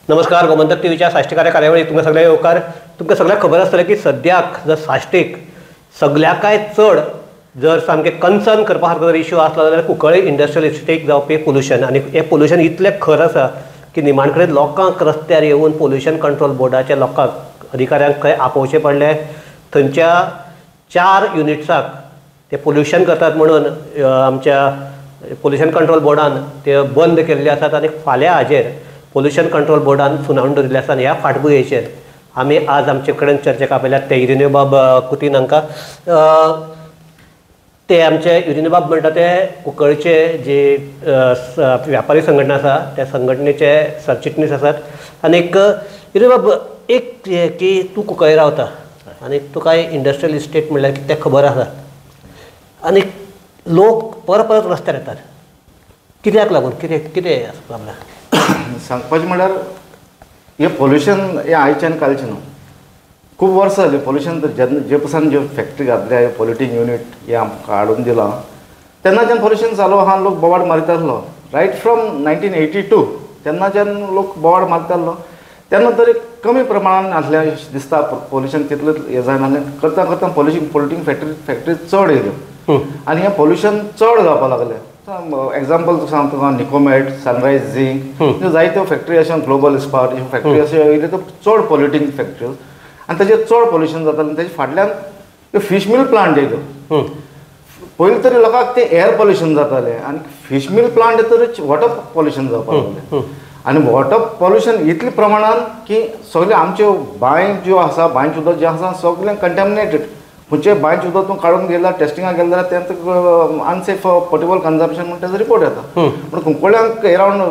नमस्कार, गोमंतक टीव्हीच्या साश्टीकार्य कार्यावळीत तुमकां सगळ्यांक येवकार. तुमकां सगळ्यांक खबर आसतलें की सद्याक जर साश्टीक सगळ्याकाय चड जर सामकें कन्सर्न करपा सारको जर इश्यू आसलो जाल्यार कुंकळ्ळी इंडस्ट्रियल इस्टेटीक जावपी पोल्युशन. आनी हें पोल्युशन इतलें खर आसा की निमाण कडेन लोकांक रस्त्यार येवन पोल्युशन कंट्रोल बोर्डाच्या लोकांक अधिकाऱ्यांक खंय आपोवचें पडलें. थंयच्या 4 युनिट्साक ते पोल्युशन करतात म्हणून आमच्या पोल्युशन कंट्रोल बोर्डान ते बंद केल्ले आसात आनी फाल्यां हाजेर पोल्युशन कंट्रोल बोर्डान सुनावणी दवरिल्ली आसा. आनी ह्या फाटभुंयेचेर आमी आज आमचे कडेन चर्चेक आपयल्यात ते युरिनियोबाब कुतीन हांकां. ते आमचे युरिनियोबाब म्हणटा ते कुंकळचे जे व्यापारी संघटना आसा त्या संघटनेचे सरचिटणीस आसात. आनीक युरिनियोबाब, एक की तूं कुंकळ्ळे रावता आनी तुका इंडस्ट्रियल इस्टेट म्हणल्यार कितें खबर आसा आनी लोक परत परत रस्त्यार येतात कित्याक लागून, कितें कितें आसा प्रॉब्लम? सांगपाचें म्हणल्यार हें पोल्युशन हें आयचें आनी कालचें न्हू, खूब वर्सां जालीं पोल्युशन. तर जेन्ना जे पसान ज्यो फॅक्टरी घातल्या हे पोल्युटींग युनीट हें आमकां हाडून दिलां तेन्नाच्यान पोल्युशन चालू आहा. लोक बोवाळ मारीत आसलो रायट फ्रॉम 1982 तेन्नाच्यान लोक बोवाळ मारता आसलो. तेन्ना तरी कमी प्रमाणान आसलें दिसता पोल्युशन, तितलें हें जायनासलें. करता करता पोल्युशन पोल्युटींग फॅक्टरी चड येयल्यो आनी हें पोल्युशन चड जावपाक लागलें. एग्जाम्पल तुका सांगता तुका, निकोमेट, सनरायज झिंक, जायत्यो फॅक्टरी अशें, ग्लोबल इस्पात ह्यो फॅक्टरी अश्यो येयल्यो त्यो चड पोल्युटींग फॅक्टऱ्यो आनी ताजेर चड पोल्युशन जातालें. तेजे फाटल्यान त्यो फीश मिल प्लांट येयल्यो. पयलीं तरी लोकांक तें एयर पोल्युशन जातालें आनी फीश मिल प्लांट येतरीच वॉटर पोल्युशन जावपाक लागलें. आनी वॉटर पोल्युशन इतले प्रमाणान की सगळें आमच्यो बांय ज्यो आसा, बांयचें उदक जें आसा सगळें कंटेमिनेटेड. खंयचे बांयचें उदक तूं काडून गेल्यार टेस्टिंगाक गेलें जाल्यार तें अनसेफ फॉर पोर्टेबल कन्जम्पशन म्हण तेजो रिपोर्ट येता. पूण कुंकळ्यांक अरावंड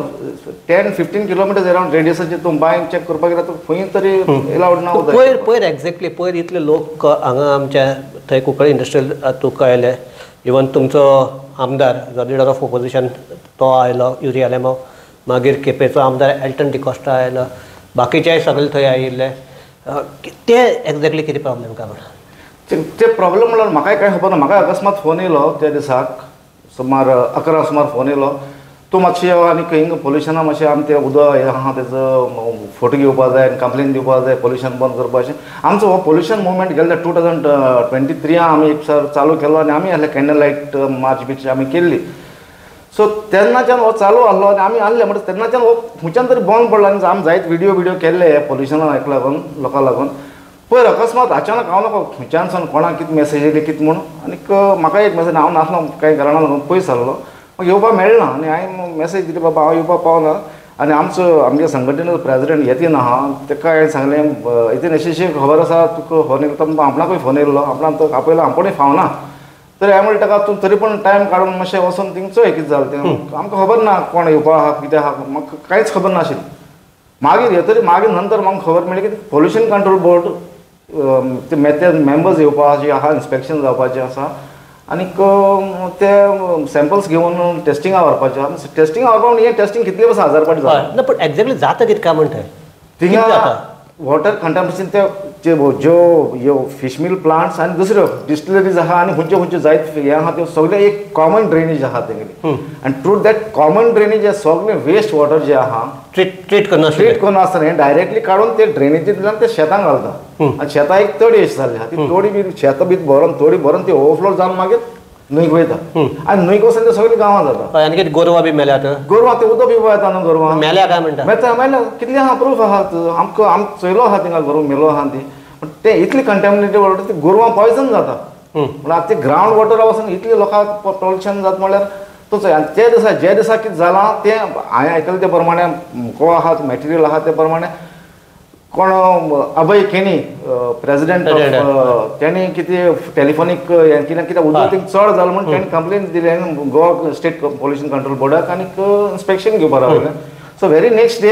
10-15 किलोमिटर्स अरावंड रेडियसाचेर तूं बांय चॅक करपाक गेल्यार तूं खंय तरी एलावड ना. पयर पयर एक्झॅक्टली पयर इतले लोक हांगा आमच्या थंय कुंकळ्ळी इंडस्ट्रियल तुका आयले. इवन तुमचो आमदार जो लिडर ऑफ ओपोजिशन तो आयलो युरी आलेमांव, मागीर केपेचो आमदार एल्टन डिकॉस्टा आयलो, बाकीचेय सगळे थंय आयिल्ले. ते एक्झॅक्टली कितें प्रॉब्लेम काय म्हणून ते प्रॉब्लम म्हणल्यार म्हाकाय कांय खबर ना. म्हाका अकस्मात फोन येयलो त्या दिसाक सुमार 11 सुमार फोन येयलो. तूं मातशें यो आनी खंय पोल्युशना मातशें आमी तें उदक हें आहा तेजो फोटो घेवपा जाय आनी कंप्लेन दिवपा जाय पोल्युशन बंद करपाचें. आमचो हो पोल्युशन मुवमेंट गेल्ले 2023 आमी एक सर चालू केलो आनी आमी आहले कॅन्डल लायट मार्च बीच आमी केल्ली. सो तेन्नाच्यान हो चालू आहलो आनी आमी आहले म्हणटा तेन्नाच्यान हो खंयच्यान तरी बंद पडलो आनी आमी जायत व्हिडियो केल्ले पोल्युशना हेका लागून लोकां लागून. पयर अकस्मात अचानक हांव नाका खंयच्यान सावन कोणाक कितें मॅसेज येयली कितें म्हूण आनीक म्हाका एक मॅसेज, हांव नासलो कांय कारणां लागून पयस जाल्लो, म्हाका येवपाक मेळना आनी हांवें मॅसेज दिली बाबा हांव येवपाक पावना आनी आमचो आमच्या संघटनेचो प्रेजिडेंट येतीन आहा तेका हांवें सांगलें येतीन अशी अशी खबर आसा तुका फोन येयलो. तो आपणाकूय फोन येयल्लो, आपणाक तो आपयलो, आपूणय फावना. तरी हांवें म्हणलें ताका तूं तरी पण टायम काडून मातशें वचून थिंग चोय कितें जालें तें. आमकां खबर ना कोण येवपा आहा कितें आहा, म्हाका कांयच खबर नाशिल्लें. मागीर हे तरी मागीर नंतर म्हाका खबर मेळ्ळी की पोल्युशन कंट्रोल बोर्ड ते मेंबर्स येवपाचे आहा, इन्स्पेक्शन जावपाचें आसा आनीक ते सॅम्पल्स घेवन टेस्टिंगा व्हरपाचें आहा. टेस्टिंगा व्हरपाक हें टेस्टिंग कितले बस 1000 पाटी जाता ना. पूण एक्झॅक्टली जाता कितें काय म्हणटा थिंगा वॉटर कंटामिनेशन ते ज्यो ह्यो फिश मिल प्लांट्स आनी दुसऱ्यो डिस्टिलरीज आहा आनी खंयच्यो खंयच्यो जायत हें आहा त्यो सगळें एक कॉमन ड्रेनेज आहा तेंगेली. आनी थ्रू that common drainage सगळें वेस्ट वॉटर जें आहा ट्रीट करना ट्रीट करून आसतना हें डायरेक्टली काडून ते ड्रेनेजींतल्यान ते शेतांक घालता आनी शेतां एक तडी अशी जाल्ली आहा ती तोडी बी शेतां बी भरून तोडी भरून ती ओवरफ्लो जावन मागीर न्हंयक वयता आनी न्हंयक वचून ते सगळीं गांवां जाता. आनी कितें गोरवां बी मेल्यात? गोरवां ते उदक पिवपा येता न्हू गोरवां मेल्या काय म्हणटा? मेल्या मेल्या कितली आहा प्रूफ आहा आमकां आम चोयलो आहा थिंगा गोरवां मेलो आहा ती. पूण तें इतली कंटेमिनेटेड वॉटर ती गोरवां पॉयजन जाता. पूण आतां ते ग्रावंड वॉटरा वचून इतली लोकांक पोल्युशन जाता म्हणल्यार तो चोय. आनी ते दिसा जे दिसा कितें जालां तें हांवें आयकलें ते प्रमाणे को आहा मॅटिरियल आहा ते प्रमाणे कोण अभय केणी प्रेजिडेंट तेणी कितें टेलिफोनीक हें कितें कितें उदक चड जालें म्हूण तेणी कंप्लेन दिली गोवा स्टेट पोल्युशन कंट्रोल बोर्डाक आनीक इन्स्पेक्शन घेवपाक रावलें. सो व्हेरी नेक्स्ट डे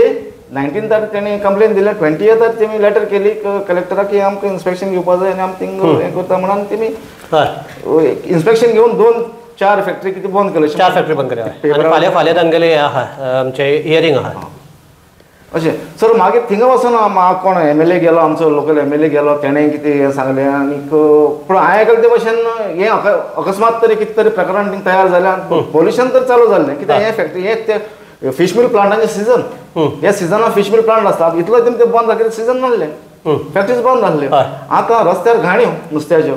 19 तारीख तेणी कंप्लेन दिली, 20 तेमी लेटर केली कलेक्टराक की आमकां इन्स्पेक्शन घेवपा जाय आनी आमी थिंग हें करता म्हणून तेमी इन्स्पेक्शन घेवन 2-4 फॅक्टरी कितें बंद केल्यो. 4 फॅक्टरी बंद केल्यो. फाल्यां फाल्यां तांगेलें आहा आमचें हियरींग आहा अशें. सर मागीर थिंगा वचून म्हाका कोण एम एल ए गेलो, आमचो लोकल एम एल ए गेलो, तेणें कितें हें सांगलें आनीक पूण हांवें आयकलें ते भशेन हें अकस्मात तरी कितें तरी प्रकरण थिंग तयार जालें आनी पोल्युशन तर चालू जाल्लें कित्याक हें फॅक्टरी हें ते फिश मिल प्लांटाचे सीजन, ह्या सिजनाक फिश मिल प्लांट आसता, इतलो एकदम ते बंद जालें, सीजन नासलें, फॅक्टरीज बंद जाल्ल्यो. आतां रस्त्यार घाण्यो नुस्त्याच्यो,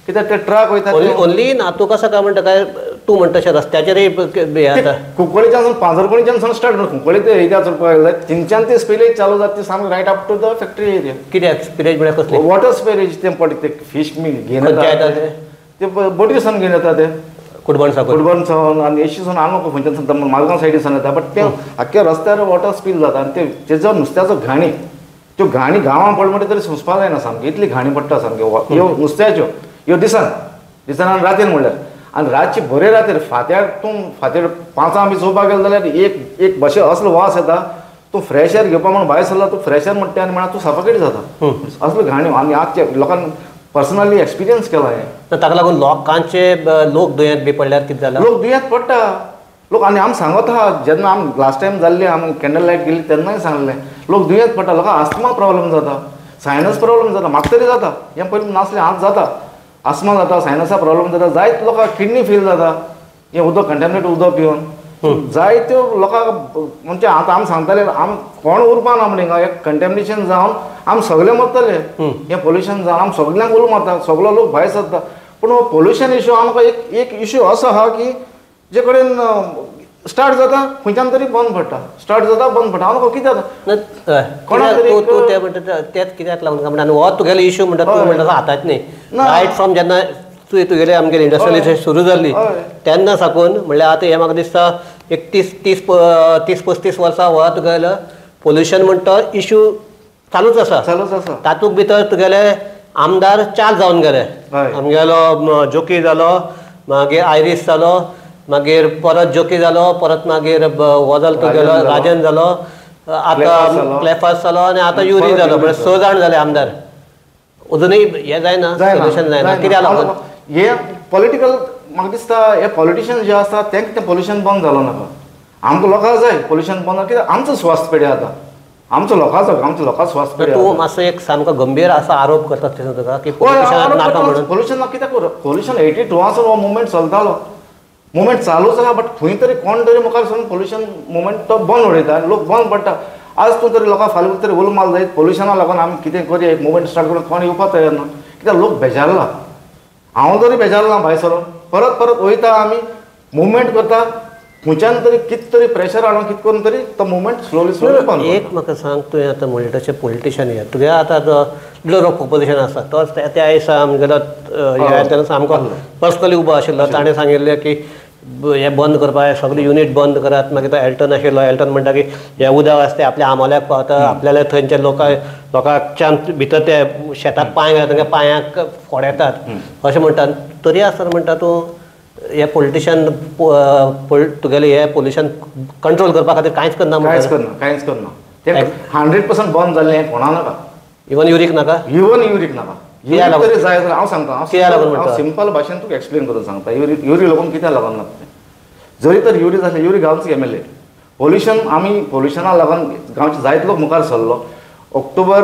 कित्याक ते ट्रक वयता. ओनली नातू कसो काय म्हणटा काय तूं म्हणटा तशें रस्त्याचेरय हें जाता. कुंकळीच्यान सावन पांजरकोणीच्यान सावन स्टार्ट, कुंकळी ते एरिया चलपाक लागले, थंयच्यान ते स्पिलेज चालू जाता, ती सामकी right up to the factory area. कित्याक स्पिलेज म्हळ्यार कसली? वॉटर स्पिलेज ते पडटा, ते फिश मिल घेवन येता ते बोटी सावन घेवन येता ते कुडबण सावन, कुडबण सावन आनी एशी सावन आनी खंयच्यान सावन मालगांव सायडी सावन येता. बट ते आख्ख्या रस्त्यार वॉटर स्पील जाता आनी ते तेजो नुस्त्याचो घाणी, त्यो घाणी गांवां पड म्हणटा तरी सोंसपा जायना सामकी, इतली घाणी पडटा सामक्यो ह्यो नुस्त्याच्यो, ह्यो दिसान दिसान आनी रातीन म्हणल्यार. आनी रातची बरे रातीर फांत्यार तूं फांत्यार 5 बी चोवपाक गेलो जाल्यार एक एक भशे असलो वास येता, तूं फ्रेश एयर घेवपा म्हूण भायर सरला, तूं फ्रेश एयर म्हणटा आनी म्हणा तूं सफोकेट जाता, असल्यो घाण्यो. आनी आजच्या लोकांक पर्सनली एक्सपिरियन्स केला हें. ताका लागून लोकांचे लोक दुयेंत बी पडल्यार कितें जालां? लोक दुयेंत पडटा लोक. आनी आमी सांगत आहा, जेन्ना आमी लास्ट टायम जाल्ली आमी कॅन्डल लायट गेली तेन्नाय सांगलें, लोक दुयेंत पडटा, लोकांक आस्थमा प्रॉब्लम जाता, सायनस प्रॉब्लम जाता, म्हाका तरी जाता, हें पयलीं नासलें, आतां जाता, आस्मा जाता, सायनसा प्रॉब्लम जाता, जायत लोकांक किडनी फेल जाता हें उदक कंटेमिनेट उदक पिवन. जायत्यो लोकांक म्हणजे आतां आमी सांगताले आमी कोण उरपा ना म्हण हिंगा, हें कंटेमिनेशन जावन आमी सगळे मरतले, हें पोल्युशन जावन आमी सगळ्यांक उलो मारता, सगळो लोक भायर सरता. पूण हो पोल्युशन इशू आमकां एक एक इशू असो आहा की जे कडेन स्टार्ट जाता खंयच्यान तरी बंद पडटा, स्टार्ट जाता बंद पडटा. आमकां कितें जाता कोणा तूं तें म्हणटा तेंच कित्याक लागून काय म्हणटा? आनी हो तुगेलो इशू म्हणटा तूं म्हणटा हातांत न्ही, रायट फ्रॉम जेन्ना तुवें तुगेले आमगेले इंडस्ट्रियलायझेशन सुरू जाल्ली तेन्ना साकून, म्हणल्यार आतां हें म्हाका दिसता एक 30-35 वर्सां हो तुगेलो पोल्युशन म्हणटा इशू चालूच आसा, चालूच आसा. तातूंत भितर तुगेले आमदार 4 जावन गेले, आमगेलो जोकी जालो, मागीर आयरीस जालो, मागीर परत जोकी जालो, परत मागीर हो जालो तुगेलो राजन जालो, आतां क्लेफास जालो आनी आतां युरी जालो, म्हळ्यार 6 जाण जाले आमदार. अजुनूय हें जायना, सोल्युशन जायना, कित्याक लागून? हे पॉलिटिकल म्हाका दिसता हे पॉलिटिशियन जे आसा तेंकां तें पोल्युशन बंद जालो नाका, आमकां लोकांक जाय पोल्युशन बंद, कित्याक आमचो स्वास्थ पेडे आतां, आमचो लोकांचो, आमचो लोकांचो स्वास्थ पेडे. तूं मातसो एक सामको गंभीर असो आरोप करता तसो तुका की पोल्युशन नाका म्हणून? पोल्युशन ना कित्याक? पोल्युशन 82 सावन हो मुवमेंट चलतालो, मुवमेंट चालूच आहा, बट खंय तरी कोण तरी मुखार सरून पोल्युशन मुवमेंट तो बंद उडयता आनी लोक बंद पडटा. आज तूं तरी लोकांक फाल्यां तरी उलो माल जायत पोल्युशना लागून आमी कितें करया, एक मुवमेंट स्टार्ट करून कोण येवपाक तयार ना, कित्याक लोक बेजारला. हांव तरी बेजारला भायर सरून, परत परत वयता आमी मुवमेंट करता, खंयच्यान तरी कितें तरी प्रेशर हाडून कितें करून तरी तो मुवमेंट स्लोली स्लोली बंद. एक म्हाका सांग, तुवें आतां म्हणलें तशें पॉलिटिशियन हे तुगे आतां जो लिडर ऑफ ऑपोजिशन आसा तोच त्या दिसा आमगेलो तेन्ना सामको पर्सनली उबो आशिल्लो, ताणें सांगिल्लें की हें बंद करपाक, सगळें युनीट बंद करात. मागीर तो एल्टन आशिल्लो, एल्टन म्हणटा की हें उदक आसा तें आपल्या आमोल्याक पावता, आपल्याला थंयच्या लोकांच्या भितर ते शेताक पांय घालता तांकां पांयांक फोड येतात अशें म्हणटा. तरी आसतना म्हणटा तूं हे पॉलिटिशियन तुगेलें हें पोल्युशन कंट्रोल करपा खातीर कांयच करना? कांयच करना, कांयच करना. तें 100% बंद जाल्लें हें कोणा नाका, इवन युरीक नाका, इवन युरीक नाका. युरीक तरी जाय जाल्यार हांव सांगता, हांव सिंपल भाशेन तुका एक्सप्लेन करून सांगता युरी लोकांक कित्याक लागून नाका तें. जरी तर युरी जालें, युरी गांवचो MLA, pollution आमी पोल्युशना लागून गांवचे जायते लोक मुखार सरलो. ऑक्टोबर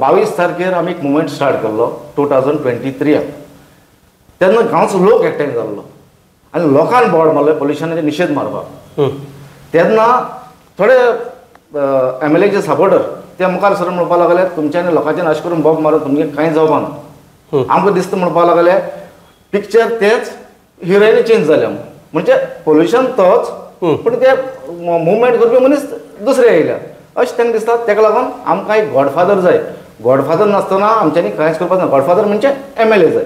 22 तारखेर आमी एक मुवमेंट स्टार्ट केल्लो 2023 तेन्ना गांवचो लोक एकठांय जाल्लो आनी लोकांक बोवाळ मारलो पोल्युशनाचेर निशेध मारपाक. तेन्ना थोडे MLAचे सपोर्टर ते मुखार सरून म्हणपाक लागले तुमच्यानी लोकांच्यान अशें करून बोब मारून तुमगें कांय जावपा ना. आमकां दिसता म्हणपाक लागले पिक्चर तेच, हिरोइनी चेंज जाल्या, म्हणजे पोल्युशन तोच पूण ते मुवमेंट करपी मनीस दुसरे येयल्या अशें तांकां दिसता. ताका लागून आमकां एक गॉडफादर जाय, गॉडफादर नासतना आमच्यांनी कांयच करपाक ना. गॉडफादर म्हणजे MLA जाय,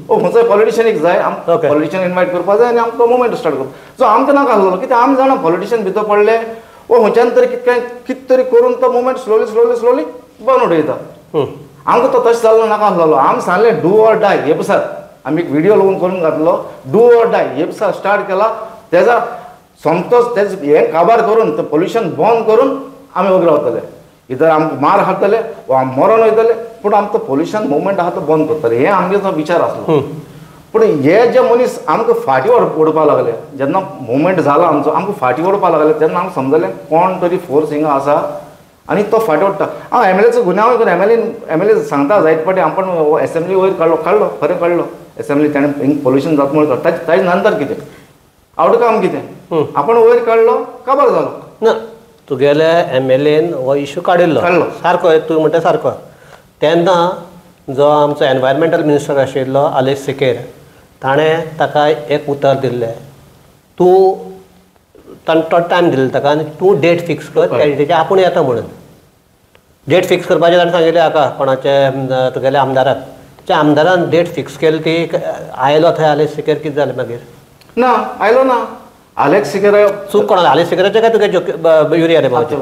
ओ खंयचोय पॉलिटिशियन एक जाय, आमकां पॉलिटिशियन इनवायट करपाक जाय आनी आमकां मुवमेंट स्टार्ट करपाक. सो आमकां नाका आसलो कित्याक आमी जाणा पॉलिटिशियन भितर पडले ओ खंयच्यान तरी कितें कितें तरी करून तो मुवमेंट स्लोली स्लोली स्लोली बंद उडयता. आमकां तो तशें जाल्लो नाका आसलो. आमी सांगलें do or die हे पसार आमी एक व्हिडियो लोन करून घातलो, do or die हे पसार स्टार्ट केला, तेजा सोमतोच तेज हें काबार करून ते पोल्युशन बंद करून आमी वगैरे रावतले, इधर आमकां मार खातले वा आमी मरोन वयतले, पूण आमकां पोल्युशन मुवमेंट आहा तो बंद करतले, हें आमगेलो विचार आसलो. पूण हे जे मनीस आमकां फाटीं ओडपाक लागले, जेन्ना मुवमेंट जालो आमचो आमकां फाटीं ओडपाक लागले तेन्ना आमकां समजलें कोण तरी फोर्स हिंगा आसा आनी तो फाटीं ओडटा. हांव MLAचो गुन्यांव करून MLA सांगता जायत फावटी आपूण एसेंब्ली वयर काडलो, काडलो खरें काडलो एसेंब्ली, ताणें हिंग पोल्युशन जाता म्हणून ताजे नंतर कितें आवटकम कितें, आपूण वयर काडलो काबार जालो. ना तुगेले एमएलएन हो इशू काडिल्लो सारको, तूं म्हणटा सारको. तेन्ना जो आमचो एनवायरमेंटल मिनिस्टर आशिल्लो आलेश सिकेर, ताणें ताका एक उतर दिल्लें, तूं ताणें तो टायम दिल्लो ताका आनी तूं डेट फिक्स कर, त्या डेटीचेर आपूण येता म्हणून. डेट फिक्स करपाचें ताणें सांगिल्लें हाका कोणाचे तुगेल्या आमदाराक. त्या आमदारान डेट फिक्स केली ती आयलो थंय आलेश सिकेर, कितें जालें मागीर? ना आयलो ना आलेक्स सिकेर. चूक कोणाक, आलेश सिकेराचें काय तुगे युरी आलेमांवाचें?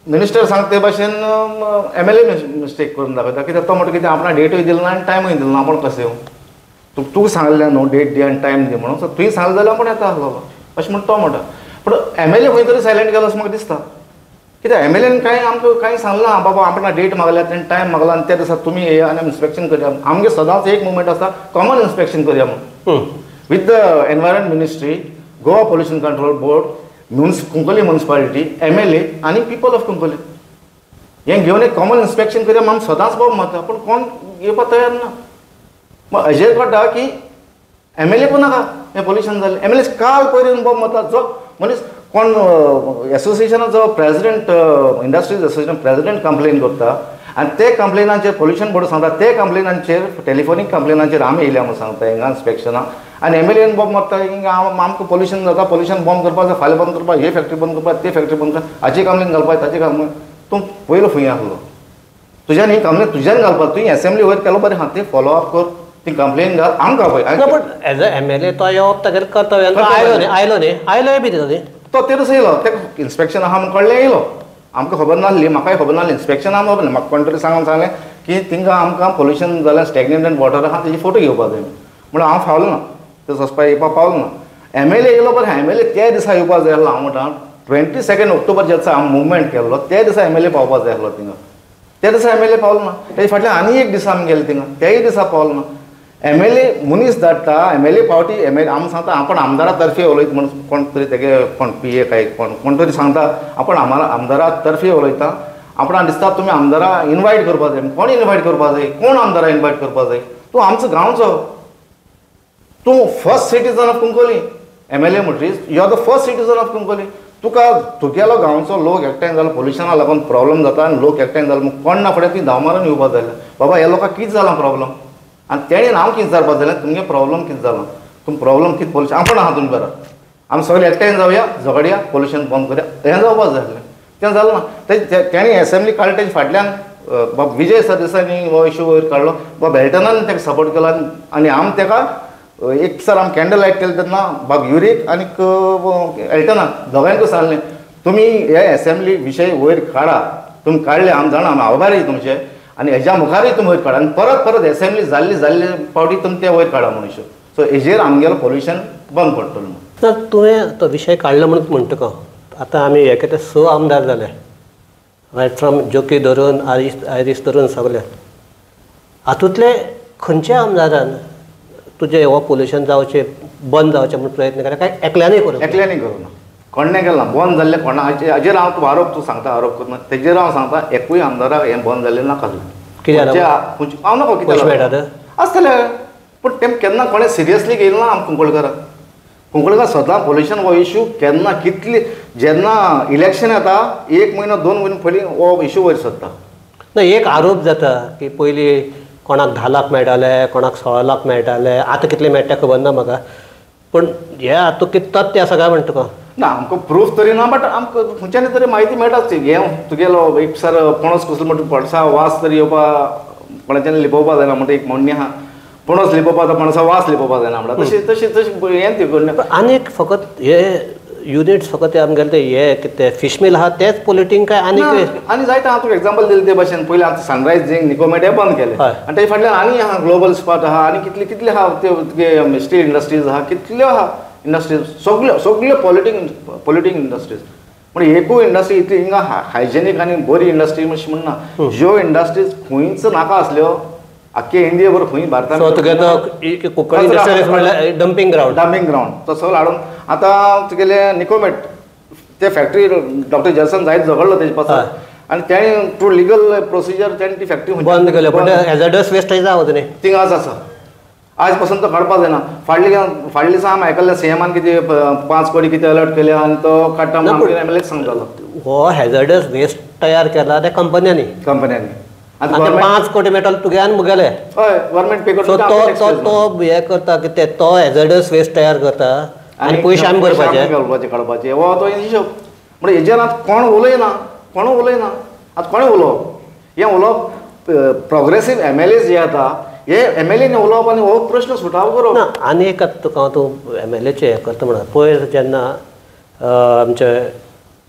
मिनिस्टर सांगता ते भाशेन एमएलए मिस्टेक करून दाखयता. कित्याक तो म्हणटा कितें आपणा डेटूय दिल ना आनी टायमूय दिल ना, आपूण कशें येवं? तुका सांगलें न्हू डेट दी आनी टायम दी म्हणून, सो तुवें सांगलें जाल्यार आपूण येता आसलो अशें म्हण तो म्हणटा. पूण एमएलए खंय तरी सायलंट गेलो अशें म्हाका दिसता. कित्याक एमएलएन कांय आमकां कांय सांगलां ना, बाबा आपणा डेट मागल्या तेणें टायम मागला आनी त्या दिसा तुमी येया आनी इन्स्पेक्शन करया. आमगें सदांच एक मुवमेंट आसता कॉमन इन्स्पेक्शन करया म्हणून with the environment ministry, Goa pollution control board, Cuncolim municipality, MLA आनी पिपल ऑफ कुंकली हें घेवन एक कॉमन इन्स्पेक्शन करया म्हूण सदांच बाब मारता. पूण कोण येवपाक तयार ना. मग हेजेर कळटा की एमएलए पण नाका हें पोल्युशन जालें. एमएलए काल पयर येवन बोब मारता. जो मनीस कोण एसोसिएशनाचो president, industries association president complain करता आनी ते कंप्लेनांचेर पोल्युशन बोर्ड सांगता, ते कंप्लेनांचेर टेलिफोनीक कंप्लेनांचेर आमी येयल्या म्हूण सांगता हिंगा इन्स्पेक्शनाक. आनी एमएलएन बोब मारता हिंगा आमकां पोल्युशन जाता, पोल्युशन बंद करपाक जाय, फाल्यां बंद करपाक, हे फॅक्टरी बंद करपाक, ते फॅक्टरी बंद करपाक, हाची कंप्लेन घालपाक, ताची कंप्लेन. तूं पयलो खंय आसलो, तुज्यान ही कंप्लेन तुज्यान घालपाक, तुवें एसेंब्ली वयर केलो बरें आहा, ते फॉलो अप कर, ती कंप्लेन घाल आमकां पळय. पूण एज अ एमएलए तो येवप तागेलें कर्तव्य. आयलो न्ही, आयलो न्ही, आयलोय बी न्ही तो ते दिसा येयलो, तेका इन्स्पेक्शन आहा म्हूण कळ्ळें येयलो. आमकां खबर नासली, म्हाकाय खबर नासली इन्स्पेक्शन आहा खबर ना. म्हाका कोण तरी सांगून सांगलें की थिंगा आमकां पोल्युशन जालें, स्टॅग्नेंट वॉटर आहा, तेजी फोटो घेवपाक जाय म्हणून हांव फावलो ना, ते वचपाक येवपाक पावलो ना. एमएलए येयलो बरें, एमएलए त्या दिसा येवपाक जाय आसलो. हांव म्हणटा 22 ऑक्टोबर ज्या दिसा हांव मुवमेंट केल्लो त्या दिसा एमएलए पावपाक जाय आसलो थिंगा, त्या दिसा एमएलए पावलो ना. तेजे फाटल्यान आनी एक दिसा आमी गेले थिंगा, त्याय दिसा पावलो ना. एमएलए मनीस धाडटा, एमएलए पावटी एमएलए आमी सांगता आपण आमदारा तर्फे उलयता म्हण कोण तरी तेगे कोण पी ए काय कोण कोण तरी सांगता आपण आमदारा तर्फे उलयता. आपणाक दिसता तुमी आमदारा इनवायट करपाक जाय. कोण इनवायट करपाक जाय? कोण आमदारा इनवायट करपाक जाय? तूं आमचो गांवचो, तूं first citizen of Cuncolim. MLA म्हणटरीच you are the first citizen of Cuncolim. तुका तुगेलो गांवचो लोक एकठांय जालो, पोल्युशना लागून प्रॉब्लम जाता आनी लोक एकठांय जालो म्हूण कोण ना फुडें तुवें धांव मारून येवपाक जाय. बाबा ह्या लोकांक कितें जालां प्रॉब्लम आनी तेणेन हांव कितें विचारपाक जाल्यार तुमगे प्रॉब्लम कितें जालां, तुम प्रॉब्लम कितें पोल्युशन आपूण आहा तुमी बरां, आमी सगळे एकठांय जावया, झगडया, पोल्युशन बंद करया, हें जावपाक जाय आसलें, तें जालें ना. तेणी एसेंब्ली काडली तेजे फाटल्यान बाब विजय सरदेसायनी हो इशू वयर काडलो, बाब एल्टनान ताका सपोर्ट केलो आनी आमी ताका एक सर आमी कॅन्डल लायट केलें तेन्ना बाब युरीक आनीक एल्टनाक दोगांयकूय सांगलें तुमी हे एसेंब्ली विशय वयर काडा, तुमी काडले आमी जाणा, आमी आभारी तुमचे आनी हेज्या मुखारूय तुमी वयर काडा आनी परत परत एसेंब्ली जाल्ली जाल्ले फावटी तुमी ते वयर काडा म्हणून इशू. सो हेजेर आमगेलो पोल्युशन बंद पडटलो म्हणून. तर तुवें तो विशय काडलो म्हणून म्हणटा तुका आतां आमी हे कितें 6 आमदार जाले, रायट फ्रॉम जोकी धरून आयरीस धरून सगळे, हातूंतले खंयच्या आमदारान तुजें हो पोल्युशन जावचें बंद जावचें म्हूण प्रयत्न केला काय एकल्यानूय करूं? एकल्यानूय करूं ना, कोणें केलें ना, बंद जाल्लें कोणा हाजेर हांव तूं आरोप तूं सांगता, आरोप करना तेजेर हांव सांगता एकूय आमदाराक हें बंद जाल्लें नाका. कितें हांव नको कितें मेळटा आसतलें, पूण तें केन्ना कोणें सिरियसली घेयलें ना. आम कुंकळकाराक, कुंकळकार सदां पोल्युशन हो इशू केन्ना कितली जेन्ना इलेक्शन येता 1 म्हयनो 2 म्हयने पयलीं हो इशू वयर सरता. ना एक आरोप जाता की पयलीं कोणाक 10 लाख मेळटाले, कोणाक 16 लाख मेळटाले, आतां कितले मेळटा खबर ना म्हाका, पूण हे हातूंत कितें तथ्य आसा काय म्हणटा तुका? ना आमकां प्रूफ तरी ना, बट आमकां खंयच्यानी तरी म्हायती मेळटाच ती. हें तुगेलो एक सर पणस कसलो म्हणटा पणसा वास तरी येवपा कोणाच्यान लिपोवपा जायना म्हणटा एक म्हणणी आहा, पणस लिपोवपा जाता पणसा वास लिपोवपा जायना म्हणटा तशी तशी तशी हें ती. आनीक फकत हे युनिट्स फकत आमगेले ते हे कितें फिश मिल आहा तेच पोल्युटींग काय आनी आनी जायते हांव तुका एग्जाम्पल दिलें ते भाशेन. पयलीं आतां सनरायज झिंक निकोमेट हें बंद केलें आनी तेजे फाटल्यान आनी आहा ग्लोबल स्पॉट आहा आनी कितले कितले आहा ते स्टील इंडस्ट्रीज आहा, कितल्यो आहा इंडस्ट्रीज, सगल्यो सगल्यो पोल्युटींग इंडस्ट्रीज. म्हणजे एकूय इंडस्ट्री इतली हिंगा हायजेनीक आनी बरी इंडस्ट्री अशी म्हणना. ज्यो इंडस्ट्रीज खंयच नाका आसल्यो आख्खे इंडिया भर खंय भारतांत डंपिंग ग्रावंड, डंपिंग ग्रावंड तो सगळो हाडून आतां तुगेले निकोमेट ते फॅक्टरी डॉक्टर जॅसन जायत झगडलो तेजे पासून आनी तेणें थ्रू लिगल प्रोसिजर तेणें ती फॅक्टरी बंद केली. पण हॅझर्डस वेस्ट जावं न्ही थिंगाच आसा. आज पासून तो काडपा जायना. फाटले दिसा आमी आयकल्लें सीएमान कितें 5 कोटी कितें अलर्ट केल्या आनी तो काडटा म्हणून एम एल ए सांगतालो. हो हॅझर्डस वेस्ट तयार केला त्या कंपन्यांनी आनी 5 कोटी मेळटलो तुगे आनी मुगेले. हय, गव्हर्मेंट पे करता. सो तो हें करता की तो हॅझर्डस वेस्ट तयार करता आनी पयशे आमी भरपाचे काडपाचे. हो तो हिशोब. म्हणजे हेजेर आतां कोण उलयना, कोण उलयना. आतां कोणें उलोवप? हें उलोवप प्रोग्रेसीव एम एल ए जे आतां हे एम एल एन उलोवप आनी हो प्रश्न सुटावो करप ना. आनी एक आतां तुका हांव तूं एम एल एचें हें करता म्हणून पयर जेन्ना आमचें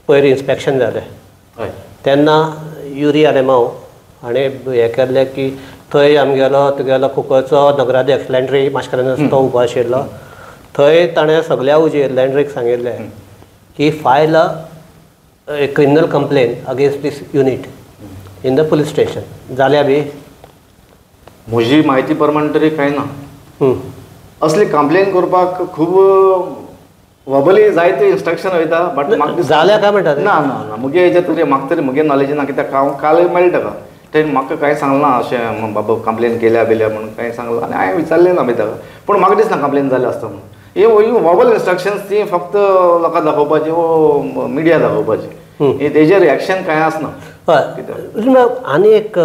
पयर इन्स्पेक्शन जालें तेन्ना युरी आलेमाव हाणें हें केल्लें की थंय आमगेलो तुगेलो कुंकळचो नगराध्यक्ष लँड्री माश्करेन्हस तो उबो आशिल्लो. थंय ताणें सगल्या उजेर लँड्रीक सांगिल्लें की file a criminal complaint against this unit in the police station. जाल्या बी म्हजी म्हायती प्रमाण तरी कांय ना. असली कंप्लेन करपाक खूब वबली जायते इन्स्ट्रक्शन वयता बट म्हाका जाल्या काय म्हणटा? ना ना ना, मुगे हेजे तरी म्हाका तरी मुगे नॉलेज ना कित्याक हांव काल मेळटा ताका तेणें म्हाका कांय सांगलां ना अशें बाबा कंप्लेन केल्या बिल्या म्हणून कांय सांगलां आनी हांवें विचारलें ना बी ताका. पूण म्हाका दिसना कंप्लेन जाल्या आसता म्हणून. ही वबल इन्स्ट्रक्शन्स ती फक्त लोकांक दाखोवपाची वो मिडिया दाखोवपाची, तेजेर रिएक्शन कांय आसना. हय, आनी एक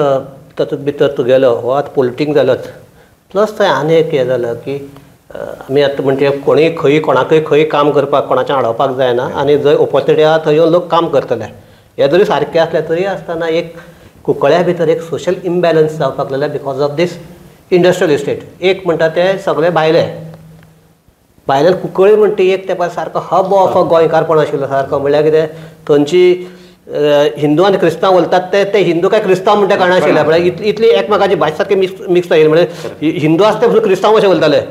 तातूंत भितर तुगेलो हो आतां पोलिटीक जालोच, प्लस थंय आनी एक हें जालें की आमी आतां म्हणजे कोणूय खंय कोणाकूय खंय काम करपाक कोणाचें आडोवपाक जायना आनी जंय ऑपॉर्च्युनिटी आसा थंय येवन लोक काम करतले. हें जरी सारकें आसलें तरी आसतना एक कुंकळ्या भितर एक सोशल इम्बॅलन्स जावपाक लागला because of this industrial estate. एक म्हणटा ते सगळे भायले भायल्यान कुंकळ्ळी म्हणटा एक तेंपार सारको हब ऑफ गोंयकारपण आशिल्लो सारको. म्हणल्यार कितें थंयची हिंदू आनी क्रिस्तांव उलयतात ते हिंदू काय क्रिस्तांव म्हणटा कळनाशिल्लें. म्हळ्यार इतली एकमेकाची भास सारकी मिक्स जाली. म्हणजे हिंदू आसता ते क्रिस्तांव अशें उलयताले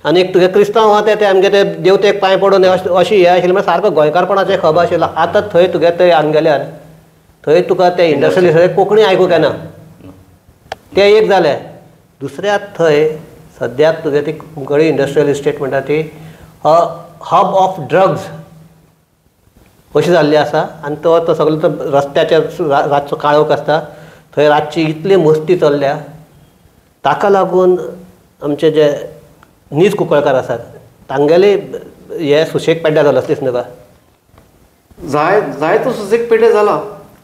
आनी एक तुगे क्रिस्तांव आहा ते आमगे ते देवतेक पांय पडून अशें हें आशिल्लें. म्हळ्यार सारको गोंयकारपणाचें खब आशिल्लो. आतां थंय तुगे थंय हांगा गेल्यार थंय तुका ते इंडस्ट्रियल कोंकणी आयकूंक येना. तें एक जालें. दुसऱ्या थंय सद्याक तुगे ती कुंकळ्ळी इंडस्ट्रियल इस्टेट म्हणटा ती हब ऑफ ड्रग्ज अशी जाल्ली आसा. आनी तो तो सगलो तो रस्त्याचेर रातचो काळोख आसता थंय रातची इतली मस्ती चल्ल्या ताका लागून आमचे जे नीज कुंकळकार आसात तांगेले हे सुशेग पेड्ड्यार जालो असलेच न्हय? जाय जाय तो सुशेग पेड्ड्यार जाला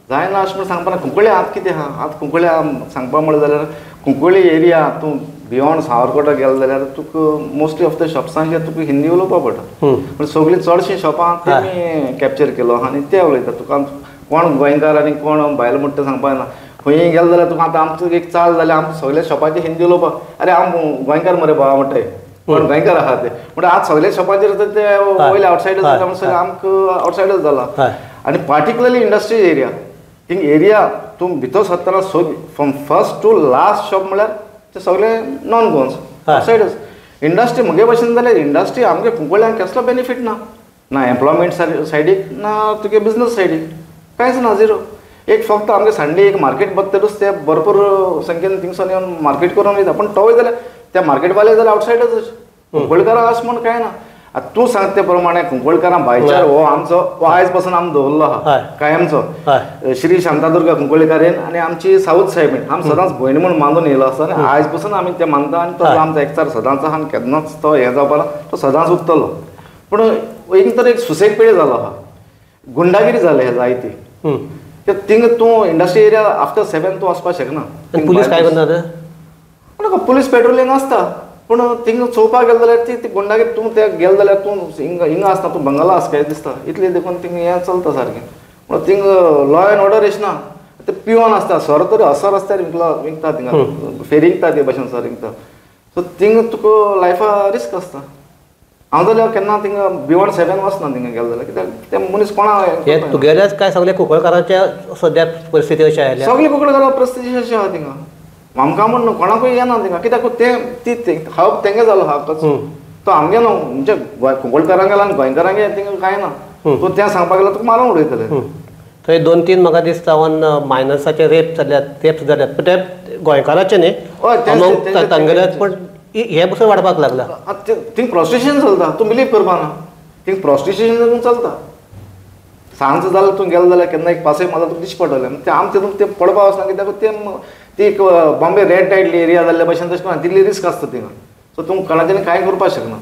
जायना अशें म्हण सांगपा ना. कुंकळ्ळे आतां कितें आहा आतां कुंकळ्ळे सांगपा म्हणलें जाल्यार कुंकळ्ळी एरिया तूं बियोंड सावरकोटा गेलो जाल्यार तुका मोस्टली ऑफ the शॉप्सांचेर तुका हिंदी उलोवपा पडटा. पूण सगळीं चडशीं शॉपां तेमी कॅप्चर केलो आनी ते उलयता. तुका कोण गोंयकार आनी कोण भायल म्हणटा तें सांगपा जायना. खंय गेलो जाल्यार तुका आतां आमचो एक चाल जाल्यार आमकां सगल्या शॉपाचेर हिंदी उलोवपाक, अरे हांव गोंयकार मरे बाबा म्हणटाय, कोण गोंयकार आहा ते. म्हणटा आतां सगल्या शॉपाचेर ते वयले आवटसायडर्स जाता म्हणून सगळें आमकां आवटसायडर्स जाला. आनी particularly industries area thing area तूं भितर सरतना from first to last shop म्हळ्यार ते सगळे नॉन गोवन्स आवटसायडर्स. इंडस्ट्री म्हगे भशेन जाल्यार इंडस्ट्री आमगे कुंकळ्यांक कसलो बेनिफीट ना, ना एम्प्लॉयमेंट सायडीक ना तुगे बिजनस सायडीक कांयच ना, झिरो. एक फक्त आमगे संडे एक मार्केट बघतकूच ते भरपूर संख्येन थिंगसून येवन मार्केट करून वयता. पूण तोय जाल्यार त्या मार्केटवाले जाल्यार आवटसायडर्स, कुंकळकारां अशें म्हूण कांय ना. आतां तूं सांगता ते प्रमाणे कुंकळकारां भायचार हो आमचो हो आयज पासून आमी दवरलो आहा कायमचो. श्री शांतादुर्गा कुंकळकारीन आनी आमची सावत साहेबीन आमी सदांच भयण म्हूण मानून येयलो आसा आनी आयज पासून आमी ते मानता आनी तो आमचो एकचार सदांच आहा आनी केन्नाच तो हें जावपा ना, तो सदांच उरतलो. पूण एक तर एक सुसेग पेड जालो आहा, गुंडागिरी जाली हे जायती. थिंग तूं इंडस्ट्री एरिया आफ्टर 7 तूं वचपाक शकना. पुलीस काय करता? पुलीस पेट्रोलिंग आसता पूण थिंग चोवपाक गेलो जाल्यार ती गुंडागिरी तूं ते गेलो जाल्यार तूं हिंगा हिंगा आसता, तूं बंगाला आसा काय दिसता इतलें देखून थिंग हें चलता सारकें. पूण थिंग लॉ एंड ऑर्डर येना. ते पिवन आसता सोरो तरी असो रस्त्यार विकला विकता थिंगा फेरी विकता ते भशेन सर विकता. सो थिंग तुका लायफा रिस्क आसता. हांव जाल्यार केन्ना थिंगा बियोंड 7 वचना थिंगा गेलो जाल्यार कित्याक ते मनीस कोणा तुगेलेच काय सगळे कुंकळकारांच्या सद्या परिस्थिती अशी आयल्या? सगळे कुंकळकारा परिस्थिती अशी आहा थिंगा. आमकां म्हण न्हू कोणाकूय येना थिंगा कित्याक ते ती हब तेंगे जालो हा तो आमगे न्हू म्हणजे कुंकळकारांक गेला आनी गोंयकारांगे थिंगा कांय ना. तूं तें सांगपाक गेल्यार तुका मारून उडयतले. थंय 2-3 म्हाका दिसता वन मायनर्साचे रेप जाल्यात, रेप्स जाल्यात, पूण ते गोंयकाराचे न्ही तांगेले, पूण हे पसून वाडपाक लागला. थिंग प्रोस्टिट्यूशन चलता, तूं बिलीव करपा ना. थिंग प्रोस्टिट्यूशन चलता. सांजचो जाल्यार तूं गेलो जाल्यार केन्ना एक पासय मारल्यार तुका दिश्टी पडटलें. तें आमचें तेतून तें पडपा वचना कित्याक तें ती एक बॉम्बे रेड टायट एरिया जाल्ल्या भशेन तशें करून तितली रिस्क आसता थिंगा. सो तुमकां कोणाच्यान कांय करपाक शकना.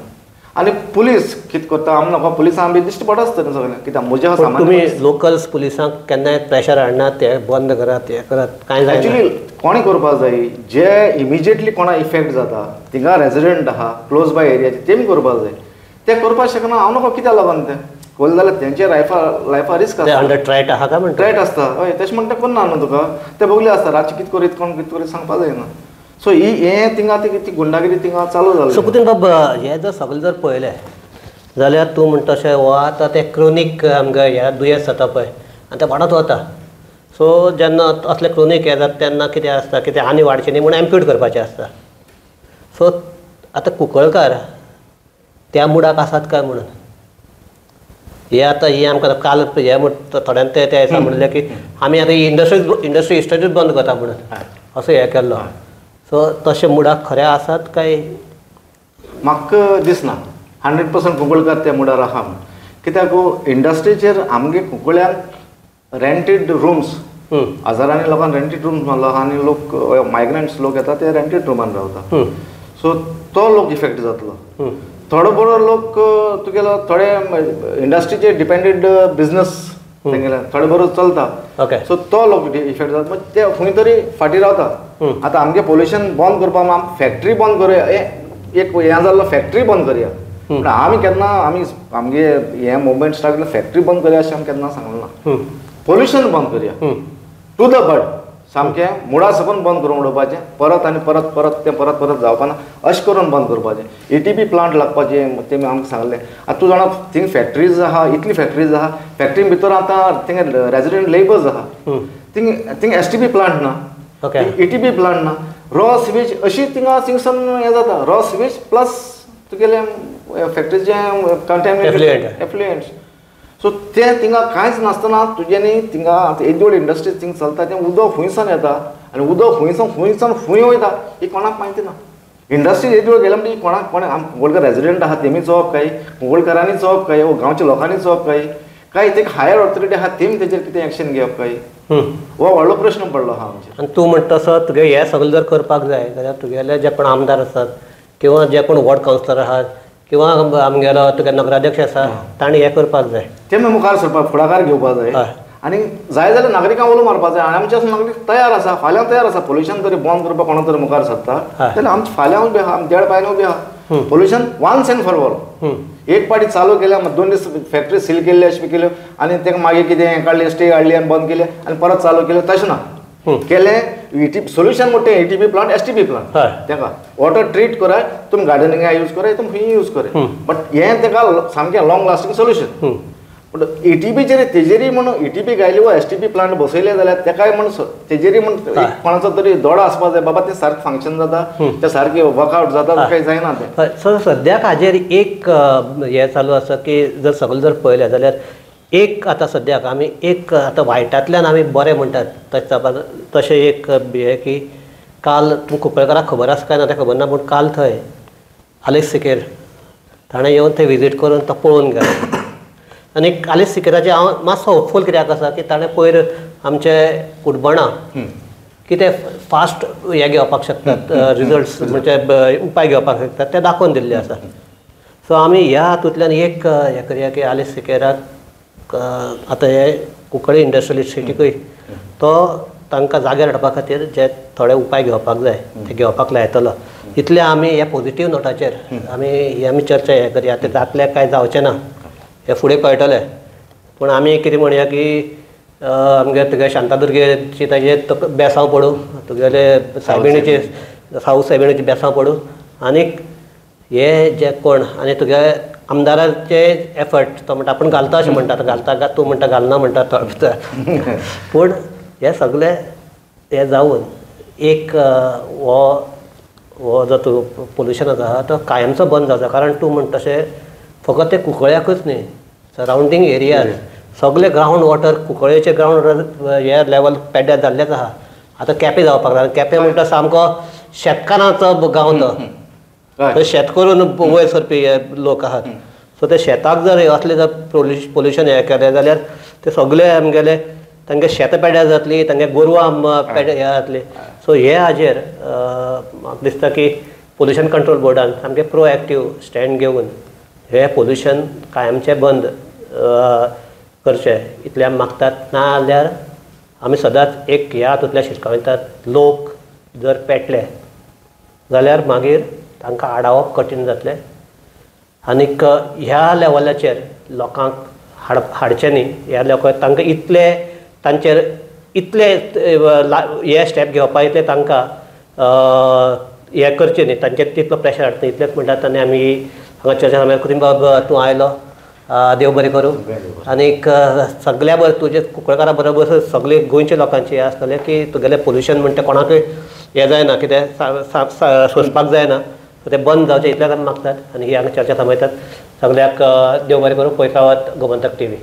आनी पुलीस कितें करता आम नाका पुलिसां बी दिश्टी पडत आसता सगळें कित्याक म्हज्या सामान्य तुमी लोकल्स पुलिसांक केन्नाय प्रेशर हाडना ते बंद करात हे करात कांय जायना. एक्चुअली कोणें करपाक जाय जे इमिजिएटली कोणा इफेक्ट जाता थिंगा रेजिडंट आहा क्लोज बाय एरियाचे तेमी करपाक जाय. ते करपाक शकना हांव नको कित्याक लागून तें कोल जाल्यार तेंचे लायफा रिस्क आसता. अंडर ट्रॅट आहा काय म्हणटा ट्रॅट आसता हय तशें म्हणटा कोन्ना न्हू तुका ते बगले आसता रातचे कितें करीत कोण कितें करीत सांगपाक जायना. सो ही हें थिंगा ती गुंडागिरी थिंगा चालू जाली. सो कुतीन बाब हें जर सगळें जर पळयलें जाल्यार तूं म्हणटा तशें हो आतां तें क्रोनीक आमकां हें दुयेंस जाता पळय आनी तें वाडत वता. सो जेन्ना असलें क्रोनीक हें जाता तेन्ना कितें आसता कितें आनी वाडचें न्ही म्हूण एम्प्यूट करपाचें आसता. सो आतां कुंकळकार त्या मुडाक आसात काय म्हणून हे आतां हे आमकां काल हे म्हण थोड्यान ते त्या दिसा म्हणलें की आमी आतां ही इंडस्ट्री इस्टेटूच बंद करता म्हणून असो हें केल्लो. सो तशें मुडाक खरें आसात काय म्हाका दिसना 100% कुंकळकार त्या मुडार आहा म्हण. कित्याक इंडस्ट्रीचेर आमगे कुंकळ्यांक रेंटेड रुम्स हजारांनी लोकांक रेंटेड रुम्स मारलो आनी लोक मायग्रंट्स लोक येता ते रेंटेड रुमान रावता. सो तो लोक इफेक्ट जातलो. थोडो बरो लोक तुगेलो थोडे इंडस्ट्रीचेर डिपेंडेड बिजनस तेंगेले थोडे बरो चलता. ओके सो तो लोक इफेक्ट जाता मागीर ते खंय तरी फाटीं रावता. आतां आमगे पोल्युशन बंद करपाक आम फॅक्टरी बंद करुया एक हें जाल्लो फॅक्टरी बंद करया पूण आमी केन्ना आमी आमगे हें मुवमेंट स्टार्ट केलें फॅक्टरी बंद करया अशें आमी केन्ना सांगलें ना. पोल्युशन बंद करया टू the बड सामकें मुळा सकून बंद करून उडोवपाचें परत आनी परत परत तें परत परत जावपाना अशें करून बंद करपाचें. ETP plant लागपाचें तेमी आमकां सांगलें. आतां तूं जाणा थिंग फॅक्टरीज आहा इतली फॅक्टरीज आहा फॅक्टरी भितर आतां थिंगा रेजिडंट लेबर्स आहा थिंग थिंग STP plant ना ETP plant ना रॉ सिवेज अशी थिंगा थिंगसान हें जाता रॉ सिवेज प्लस तुगेलें फॅक्टरीचें कंटेमिनेटेड एफ्लुएंट्स. सो तें थिंगा कांयच नासतना तुज्यांनी थिंगा आतां येदी व्हडली इंडस्ट्रीज थिंग चलता तें उदक खुंयसान येता आनी उदक खुंयसान खूंय वयता ही कोणाक म्हायती ना. इंडस्ट्रीज येदी वेळ गेल्या म्हणटकीर कोणाक कोण आम कुंकळकर रेजिडंट आहा तेमी चोवप काय कुंकळकारांनी चोवप काय वो गांवच्या लोकांनी चोवप काय काय ते हायर ऑथॉरिटी आहा तेमी तेजेर कितें एक्शन घेवप काय हो व्हडलो प्रश्न पडलो आहा आमचेर. आनी तूं म्हणटा तसो तुगे हें सगळें जर करपाक जाय जाल्यार तुगेले जे कोण आमदार आसात किंवा जे कोण वॉर्ड कावन्सिलर आहात किंवा आमगेलो तुगे नगराध्यक्ष आसा ताणें हें करपाक जाय तेमी मुखार सरपाक फुडाकार घेवपाक जाय आनी जाय जाल्यार नागरिकांक उलो मारपाक जाय. आनी आमचे नागरीक तयार आसा फाल्यां तयार आसा पोल्युशन तरी बंद करपाक कोणा तरी मुखार सरता जाल्यार आमचे फाल्यां उबी आहा देड पायन उबी आहा. Pollution once and for all एक पाटी चालू केल्या 2 दीस फॅक्टरी सील केल्ली अशें केल्यो आनी ताका मागीर कितें काडलें स्टे काडली आनी बंद केलें आनी परत चालू केलें तशें ना केलें ETP solution म्हणटा ETP plant STP plant ताका वॉटर ट्रीट कराय तुमी गार्डनिंगा यूज कराय तुमी खंय यूज कराय बट हें ताका सामकें लॉंग लास्टींग सोल्युशन. पूण ETPचेर तेजेरी म्हणून ETP घायली वा STP plant बसयले जाल्यार तेकाय म्हण तेजेरी म्हण कोणाचो तरी दोडो आसपाक जाय बाबा तें सारकें फंक्शन जाता तें सारकें वर्कआउट जाता कांय जायना तें. सो सद्याक हाजेर एक हें चालू आसा की जर सगळें जर पळयलें जाल्यार एक आतां सद्याक आमी एक आतां वायटांतल्यान आमी बरें म्हणटात तशें एक हें की काल तुमकां कुंकळकाराक खबर आसा काय ना तें खबर ना पूण काल थंय आलेक्स सिकेर ताणें येवन थंय विजीट करून तो पळोवन गेलो. आनी आलेक्स सिकेराचें हांव मातसो होपफूल कित्याक आसा की ताणें पयर आमचे कुटबणां कितें फास्ट हें घेवपाक शकतात रिजल्ट्स म्हणजे उपाय घेवपाक शकतात ते दाखोवन दिल्ले आसा. सो आमी ह्या हातूंतल्यान एक हें करया की आलेक्स सिकेराक आतां हे कुंकळ्ळी इंडस्ट्रियल इस्टेटीकूय तो तांकां जाग्यार हाडपा खातीर जे थोडे उपाय घेवपाक जाय ते घेवपाक लायतलो. इतले आमी ह्या पॉझिटीव नोटाचेर आमी ही आमी चर्चा हें करया. ते जातले काय जावचें ना हें फुडें कळटलें पूण आमी कितें म्हणया की आमगे तुगे शांतादुर्गेची ताजेर बेसांव पडूं तुगेले सायबिणीचे सावथ सायबिणीचे बेसांव पडूं आनीक हे जे कोण आनी तुगे आमदाराचे एफर्ट तो म्हणटा आपूण घालता अशें म्हणटा घालता तूं म्हणटा घालना म्हणटा पूण हे सगळे हे जावन एक हो हो जो तूं पोल्युशन आसा तो कायमचो बंद जावचो. कारण तूं म्हणटा तशें फकत ते कुंकळ्याकूच न्ही सरावंडींग एरियाज सगळे ग्रावंड वॉटर कुंकळ्ळेचे ग्रावंड वॉटर हे लेवल पेड्ड्यार जाल्लेच आहा. आतां केपें जावपाक लागला. केपें म्हणटा सामको शेतकारांचो गांव तो शेत करून वयर सरपी हे लोक आहात. सो ते शेताक जर असलें जर पोल्युशन हें केलें जाल्यार ते सगळे आमगेले तांगे शेतां पेड्ड्यार जातली तांगे गोरवां पेड्ड्यार हें जातली. सो हे हाजेर म्हाका दिसता की पोल्युशन कंट्रोल बोर्डान सामकें प्रोएक्टीव स्टँड घेवन हें पोल्युशन कायमचें बंद करचें इतलें आमी मागतात. ना जाल्यार आमी सदांच एक ह्या हातूंतल्यान शिटकावतात, लोक जर पेटले जाल्यार मागीर तांकां आडावप कठीण जातलें आनीक ह्या लेवलाचेर लोकांक हाडचें न्ही. ह्या लोकांक तांकां इतले तांचेर इतले हे स्टेप घेवपा इतले तांकां हें करचें न्ही, तांचेर तितलो प्रेशर हाडटा इतलेंच म्हणटात. आनी आमी हांगा चर्चा सांगल्या. कुतीन बाब तूं आयलो, देव बरें करूं. आनीक सगल्या बरें तुजे कुंकळकारा बरोबर सगळे गोंयच्या लोकांचें हें आसतलें की तुगेलें पोल्युशन म्हणटा कोणाकूय हें जायना, कितें सोंसपाक जायना, तें बंद जावचें इतलेंच आमी मागतात आनी ही हांगा चर्चा थांबयतात. सगल्याक देव बरें करूं. पळयत रावात गोमंतक टीव्ही.